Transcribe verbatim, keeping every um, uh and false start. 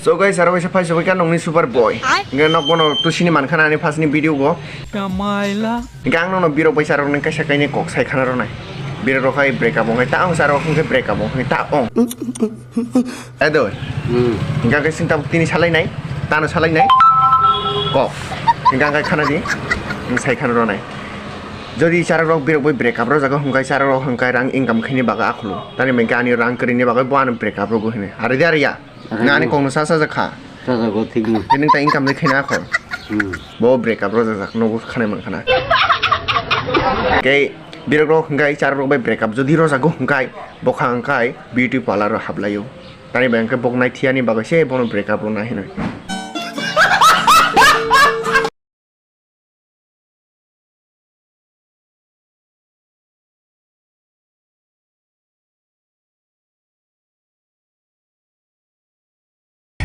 To guys, aro kaisa phai sobai ka nokni super boy. Hingke nok bono tusini mankha na ani first ni video go. Kamaila. Hingke ang nono birok bai charok ni kaisa kaini kok sai khana rwnai. Birok rok hai break up ongkhe ta ong, charok hingke break up ongkhe ta ong. Edo. Hmm. Hingke ang kaisa tabuk tini salai nai, tano salai nai. Kok. Hingke ang kai khana di. Ang sai khana rwnai. Jodi charok rok birok bai break up rok jago hingke charok rok hingke rang income khaini bagwi akhulu. Tani hingke ani rang kwrwini bagwi bo ano break up rok hini. Ari di ari ya. Na ani kok no sa sa kha. Sajago thik no. Khe nwng ta income de khena khon. Hmm. Bo break up rojak jak nogo khanai man khana. Khe birok rok hingkai charok rok bai break up jodi rojago hingkai bokha hingkai beauty parlor ro haplaio. Tani bai hingke bok nai thiyani bagwi se bono break up rona hinoi.